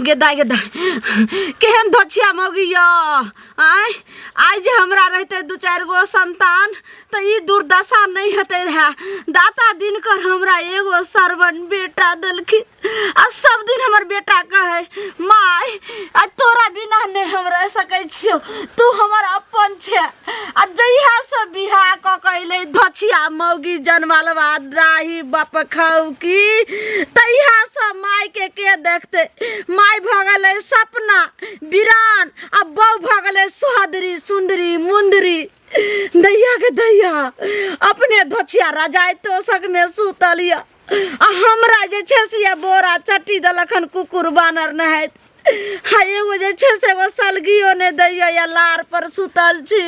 गेदा गेदा केहन धोछिया मौगी यऽ आँय आइ जे हमरा रहितै दू चारि गो संतान तऽ ई दुर्दशा नहि हेतै रहए दाता दिनकर हमरा एगो सरवन बेटा देलखिन आ सब दिन हमर बेटा कहै माय आ तोरा बिना नहि हम रहि सकै छियौ तू हमर अपन छै आ जहियासँ बियाह कऽ के अयलै धोछिया मौगी जनमलवा राही बाप खाउ की तहियासँ मायके के देखतै माय भऽ गेलै सपना बिरान आ बहू भऽ गेलै सोहदरी सुन्दरी मुन्दरी दैया के दैया अपने धोछिया रजाइ तोशकमे सुतल यऽ आ हमरा जे छै से ये बोरा चट्टी देलक हन कुकुर बानर नहाइत आ एगो जे छै से एगो सलगियो नहि दैया या लार पर सुतल छी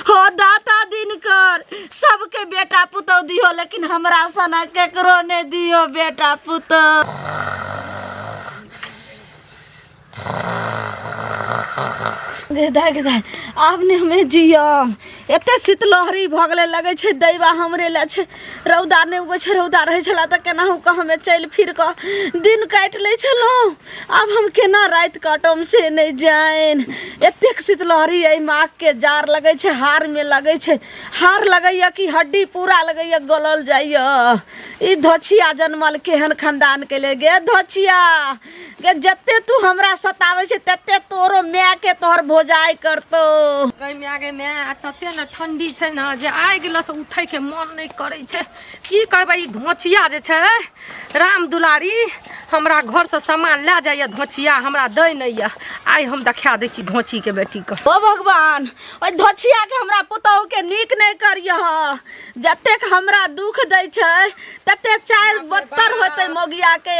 हो दाता दिनकर सबके बेटा पुतहु दिहो लेकिन हमरा सना केकरो नहि दिहो बेटा पुतहु। गेदा गेदा आब नहि हमे जियम एते शीतलहरी भऽ गेलै लगै छै दैवा हमरे लए छै रौदा नहि उगै छै रौदा रहै छलै तऽ केनाहु कऽ हमे चलि फिर कऽ दिन काटि लै छलहुँ आब हम केना राति काटम से नहि जानि एतेक शीतलहरी एहि माघके जाड़ लगै छै हाड़मे लगै छै हाड़ लगैए कि हड्डी पूरा लगैए गलल जाइए ई धोछिया जनमल केहन खानदानके ले गे धोछिया गे जते तू हमरा सताबै छै तते तोरो माय के तोहर भोजाइ करतौ। गै माय गै माय, आ तते ने ठंडी छै ने जे आगि लग से उठै के मन नहि करै छै। की करबै, ई धोचिया जे छै राम दुलारी हमरा घर से सामान लए जाइए, धोचिया हमरा दै नहि यऽ। आइ हम देखा दै छी धोची के बेटी के। ओ भगवान, ओहि धोचिया के हमरा पुतहु के नीक नहि करियह। जतेक हमरा दुख दै छै ततेक चारि बत्तर होतै मोगिया के,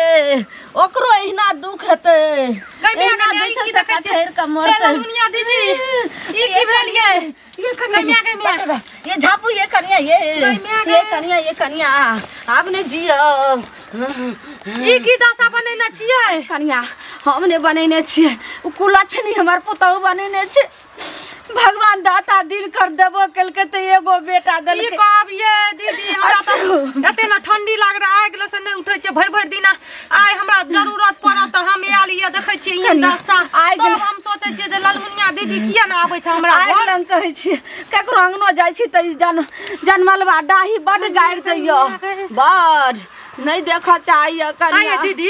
ओकरो एहिना दुख हेतै। गै माय, एहिना गै माय, जे छै ई की से देखै छियै? कठैर कऽ मरतै। हे ललमुनिया दीदी, ई की भेल यै? ये कनिया, गै माय, गै माय। ये झापू, ये कनिया, ये गै माय, ये गै। कनिया, ये कनिया, आब ने जियो। ई की दशा बनेने छियै? कनिया, हम ने बनेने छियै, ओ कुलक्षणी हमर पुतहु बनेने छै। भगवान दाता दिन कर देबो केलकै तऽ एगो बेटा की देलकै। कहब ये दीदी, हमरा तऽ एते ने ठंडी लाग रहा, आगि लग से नहि उठै छै भरि भरि दिन। आइ हमरा जरूरत पड़त तऽ हम आयल ये, देखै छियै एहन कनिया, दशा। आगि तब लग- हम सोचै छियै जे ललमुनिया दीदी किया ने आबै छै हमरा आगि घर। लग कहै छियै, ककरो अंगनो जाइ छी तऽ ई जन जनमलवा डाही बड गारि दैय, बड नहि देखऽ चाहैया। आइ कनिया ये दीदी,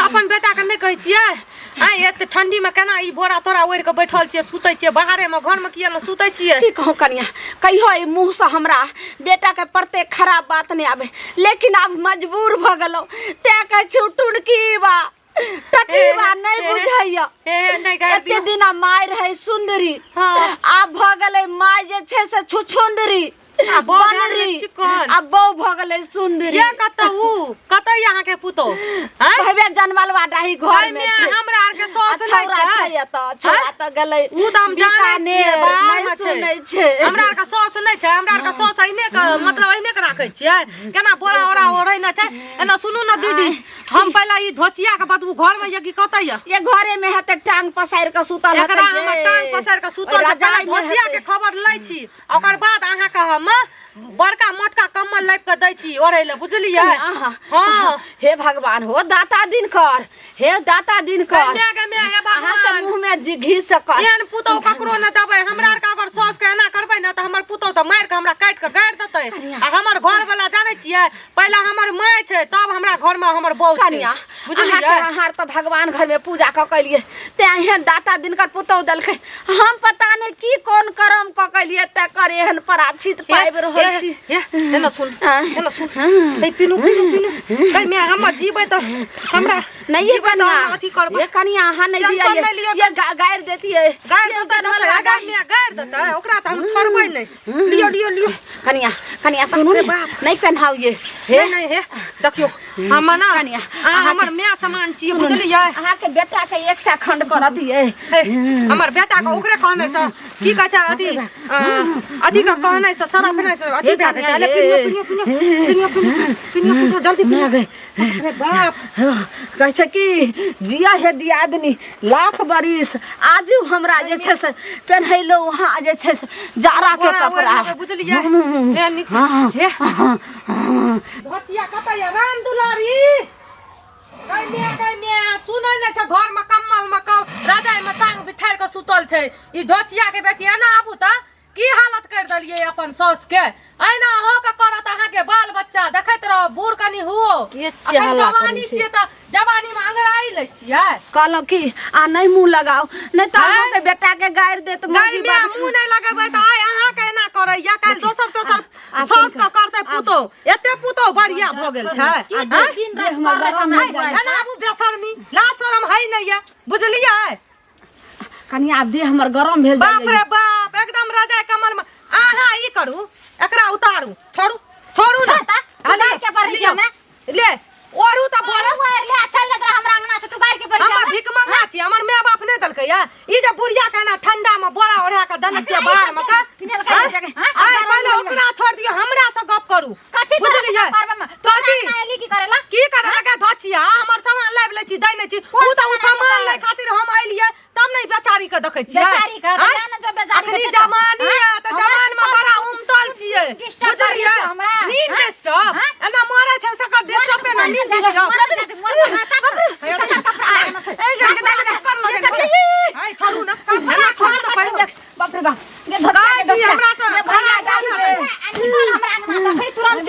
अपन बेटा के नहि कहै छियै? आइ एते ठंडी में केना ई बोरा तोरा ओढ़ि के बैठल छियै, सुतै छियै बाहरे में, घर में किया ने सुतै छियै? की कहूँ कनिया, कहियो एहि मुँह से हमरा बेटा के प्रत्येक खराब बात नहि आबै, लेकिन आब मजबूर भऽ गेलहुँ तैं कहै छी टुनकी बा टटीबा नहि बुझैया। हे, नहि गारि एते दियौ। दिना माय रहै सुन्दरी, हाँ। आब भऽ गेलै माय जे छै से छुछुन्दरी आ बहू भए गेलै बनरी, चिकन। आ बहू भऽ गेलै सुन्दरी। ये कतऽ ऊ कतऽ ये अहाँके पुतोह? आँय? हेबे जनमलवा डाही घर एहिमे में छै। हमरा आरके साउस आ नहि छौड़ा छै। छै एतऽ, छौड़ा आँय? तऽ गेलै ऊ तऽ हम जानै छियै, बीकानेर, बाहरमे नहि छै। सुनै छै। हमरा आरके साउस नहि छै, हमरा आरके साउस अहिने के मतलब अहिने के राखै छियै, केना बोरा ओरा ओढ़ै नहि छै एना। सुनू ने दीदी, हम पहिले ई धोचिया के बतबू, घर में ये कि कतऽ ये? ये घरे में हेतै, टांग पसारि कऽ सुतल हेतै। एकरा हमर टांग पसारि कऽ सुतल छै। पहिले रजाइ में धोचिया के हेतै। खबर लै छी, ओकर बाद अहाँके हम बड़का मोटका कम्बल लाबि कऽ दै छी ओढ़ै लए, बुझलियै? आहा। हँ। हे भगवान, हो दाता दिनकर, हे दाता दिनकर, गै माय, गै माय, हे भगवान। अहाँके मुँह में जी घी से कर। एहन पुतहु ककरो नहि देबै। हमरा आरके अगर साउस के एना करबै ने तऽ हमर पुतहु तऽ मारि कऽ हमरा काटि कऽ गाड़ि देतै। आ हमर घर वाला जानै छियै, पहिले हमर माय छै तब हमरा घर में हमर बहू छै, कनिया, बुझलियै? अहाँके अहाँ तऽ भगवान घर में पूजा कऽ के एलियै तें एहन दाता दिनकर पुतहु देलकै। हम पता नहि की कोन कर्म कऽ के एलियै तकर एहन पराचित पाबि रहल छी। हे, एना सुन, आँय। एना सुन, ए पिनू पिनू पिनू, गै माय, हम जीबै तऽ हमरा नहीं ये जीबै तऽ कनिया, हम अथी करबै। ये कनिया, अहाँ नहीं टेंशन दिया नहि लियौ। ये गारि देतियै। गारि ये देतै, जनमल देतै, गारि। गारि माय, गारि देतै ओकरा तऽ हम छोड़बै नहि। लियो लियो लियो। कनिया, कनिया, सुनू ने, बाप रे बाप। नहीं पहनाउ ये। हे। नहीं नहीं, हे देखियो, हम ना कनिया, अहाँ हमर माय समान छियै, सुनू ने, बुझलियै? अहाँके बेटा के एक सए खंड करऽ दियै। हे, हमर बेटा के ओकरे कहने से की कहै छै अथी, अथी के कहने से सरफ नहि से अथी भए जाइ छै। अरे पिनियो पिनियो पिनियो पिनियो पिनियो पिनियो पिनियो, जल्दी पिनियो। अरे बाप। कहै छै कि जिया हे दियादनी लाख बरिस, आजू हमरा जे छै से पेन्हैलो वहाँ जे छै से जाड़ा के बोरा ओढ़ि कपड़ा। लेबै, बुझलियै? हे नीक से हे धोतिया कतऽ यऽ राम दुलारी? गै माय, गै माय। रहल छै। ई धोचिया के बेटी एना आबू तऽ की हालत कर देलियै अपन साउस के। एना अहों के करत अहाँके बाल बच्चा, देखैत रहो बूढ़ कनी हुओ। के अखन चहला करै जवानी छै। छियै तऽ जवानी में अंगड़ाई लै छियै। कहलहुँ कि आ नहि मुँह लगाउ, नहि तऽ आँय? अहाँके बेटा के गारि देत गाय मौगी माय बाप। मुँह नहि लगेबै तऽ आइ अहाँके एना करैया, काल्हि दोसर तेसर आब साउस किनका- के करतै पुतोहु। एते पुतोहु बढ़िया भऽ गेल छै। की आँय? दिन राति हमर कर रहे गरम हमरा भऽ दुआरि एना आबू बेशर्मी, लाज शरम है नहि ये, बुझलियै? कनि आब देह हमर गरम भेल बाप जाइए। रे बाप, एकदम रजाई कमर में। अहाँ ई करू, एकरा उतारू, छोड़ू छोड़ू ना। छोड़ ता, हाँ, गाय के पड़ै छै लियौ। हमरा। ले ओरू तऽ बोल। ओर ले चल ले तोरा हमरा अंगना से, तू गाय के पड़ै छै हमर हमरा। भीख मंगा छी, हमर माय बाप नहि देलकै या। ई जे बुढ़िया के एना ठंडा में बोरा ओढ़ा के देने छियै बाहर में के। पिन्हलकै हाँ? हाँ? आइ पहिले ओकरा छोड़ दियौ, हमरा से गप करू। कथी तोरा से बुझलियै? गप करबै हम? तोरा कथी? अंगना एली की करेला? की करे लगा धचिया हमर सामान लाबि लै छी, दै नहि छी। कोन उ तऽ उ सामान सामान लाबि लै खातिर हम एलियै तब ने ई बेचारी के देखै छियै। बेचारी के, आँय? तऽ ना जो बेचारी के अखनी छै तऽ- जवानी आँय? है तऽ हमरा जवान में से बड़ा उमतल छियै, डिस्टर्ब करै बुझलियै? छै हमरा। नींद आँय? डिस्टर्ब आँय? एना मरै छै सकर डिस्टर्ब ना नींद डिस्टर्ब। हाय छोड़ू ना, एना छोड़ू ना पहिले। बाप रे बाप, गे धोतिया गाय के जी धोतिया। हमरा से खराब नहीं होतै।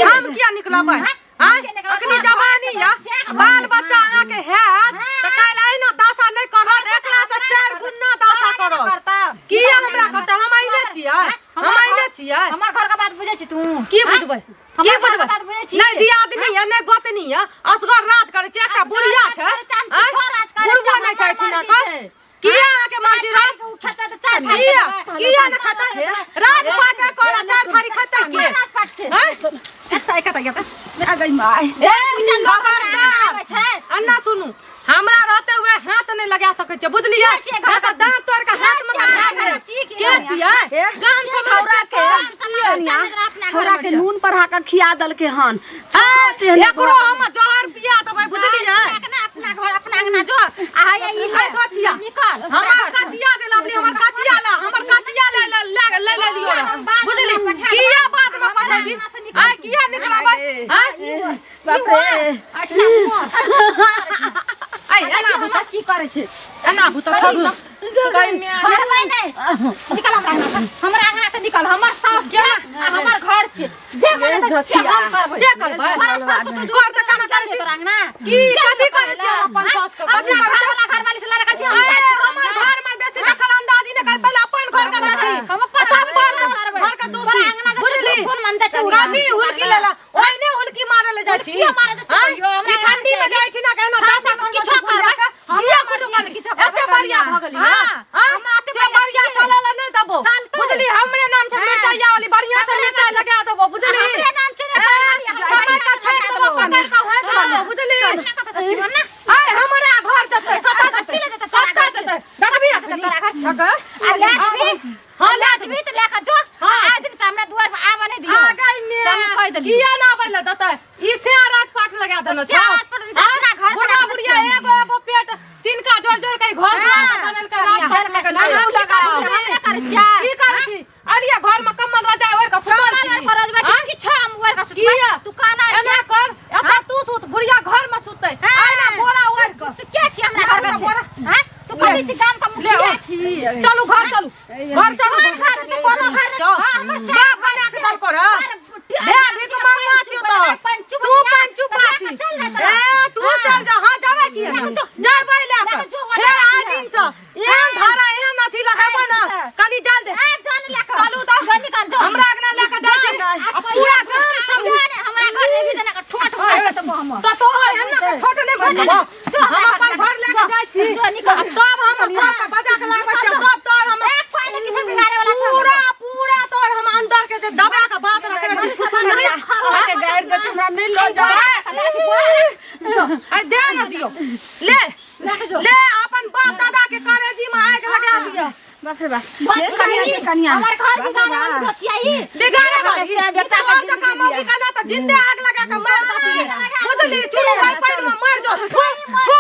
हम किया निकलबै? आँय? अखनी जवानी या बाल बच्चा अहाँके हैत तऽ काल्हि अहिना दशा नहि करत, एकरा से 4 गुना दशा करत। किया हमरा करतै? हम अहिने छियै, हम अहिने छियै। हमर घर के बात बुझै छी तू? की बुझबै? हमर की घर के बुझबै? बात बुझै छी? नहि दियादनी या नहि गोतनी या, असगर राज करै छै, एकटा असगर बुढ़िया राज छै। करै छै, हम आँय? किछो राज करै बुढ़बो छै, नहि छै हमर एहिठिना मर्जी के। छै। किया अहाँके मर्जी राज? किया किया ने खतै राज पाटे कर चार थारी खतै के? हैं? आ गई माय। खबरदार, अन्ना सुनू, हमरा रहते हुए हाथ नहीं लगा सकै छै, बुझलियै? के छियै घर नहीं तऽ दांत तोड़ के हाथ में लगा देब। के छियै? गाम समाज के कनिया, छौड़ा के नून पढ़ा के खिया देलकै हन। एकरो हम जहर पिया देबै, बुझलियै? अपना घर अपना अंगना जो आ हैया ई ले। है कचिया। निकल। हमर कचिया जे लवली, हमर कचिया ला, हमर कचिया ले ले ले ले ले लियो रे। बुझली? किया बाद में पठेबी? आ किया निकलबै? आय बाप रे। आय एना भूत, की करै छै? एना भूत छोड़ू तऽ। छोड़बै नहि, निकल हमरा अंगना से, हमरा अंगना से निकल। हमर साउस छै आ हमर घर छै, जे मन हेतै से हम करबै। से करबै? हमरा साउस के तू कर तऽ केना करै छी? तोरा अंगना की कथी करै छी हम अपन साउस के? कथी अपना करै छी? घर वाला घरवाली से लड़ै छी हम? ए, जाइ छी हमर घर में बेसी दखल अंदाजी नहि कर, पहिले अपन घर के देखी, हम अपन तब पर घर करबै। घर के दोषी, तोरा अंगना जे छै, बुझली? कोन मन जाइ छै कथी हुलकी लेला? ओहिने हुलकी मारे ले जाइ छी। हुलकियो मारे जाइ छी आँय? कहियो, हमरा ई ठंडी में जाइ छी ना केना ठंडी दशा में किछो करबै, करबै, हमरा किया मर्जी कुछो करबै, किछो करबै एते बढ़िया भऽ गेली। हाँ, हाँ? हमरा एते से बढ़िया बढ़िया छियै। चलै ला नहि देबो, चलतै। बुझली? हमरे नाम छै हाँ। मिरचाइया वाली, बढ़िया से हमरे मिरचाई नाम छै। लगा देबो, बुझली? हमरे नाम छै रे, ए, बाड़ी, हम समय के छाँका छाँकि देबो, देबो। पकड़ि कऽ होइत रहबो, बुझली? आय हमरा घर जेतै, कतऽ जेतै? चलि जेतै तोरा कतऽ घर से। जेतै? देखबी जेतै तोरा घर से। छकै? आ ले जेबही, हाँ, ले जेबही तऽ लए कऽ जो। हाँ। आइ दिन से हमरा दुआर पर आबऽ नहि दियौ। आ गई में। से हम कहि देलियै। किया ना आबै लए देतै? ई से राजपाट लगा देने से राजपाट नहि तऽ अपना घर पर बुढ़ा रखने बुढ़िया छियै। एगो एगो पेट तिनका जोड़ जोड़ के घर दुआर सब बनल के राजपाट लगल हम है। की करै छियै? हमरा करै छियै? की करै छी? अरिया घर में कम्बल रजाई ओढ़ के सुतल कम्बल छी। ओढ़ि कऽ रजबै आँय? किछो हम ओढ़ि कऽ सुतबै। किया? तू काना एना कर, एतऽ तू सुत, बुढ़िया घर में सुतै। हाँ। आइना बोरा ओढ़ के। तू के छी हमरा घर बोरा। के? हाँ? तू कथी छी गाम के मुखिया छी? चलू घर चलू, घर चलू। कोन घर से? कोनो घर चल। हाँ, हमर से बाप बना के दल कर। भे भीख मांगना छियो तो तू पंचुपा छी। ए तू चल जा। हां जाबे की जाबे ले के फेर आइ दिन से एहन धारा एहन अथी लगाबो ना। कनी जल दे। चलू तऽ हमरा अंगना ले के जाइ छी आ पूरा गाम सब। हमरा घर जेबी जना के ठोट मारि देबो हम। तो तोहर एना के ठोट नहि बजबो। हम अपन घर ले के जाइ छी आ तब हम सबके बजा के लाबै छी, तब तोहर हम एक पाइ ने किछो बिगाड़े वाला छै। पूरा पूरा तोहर हम अंदर के जे दबा के बात रखने छी छुछुनरी। अहाँके गारि देत, हमरा नहि लऽ जाउ। अरे दे ना दियो, ले ले अपन बाप दादा के करेजी में आग लगा दियो। बाप रे बाप, ये कनिया के कनिया हमर घर बिगाड़े वाली दोछिया ई। बिगाड़े वाली से बेटा के तोहर जकाँ मौगी का ना तऽ जिंदे आग लगा के मार देती, बुझली? चुरू भर पानि में मर जो। थू, थू।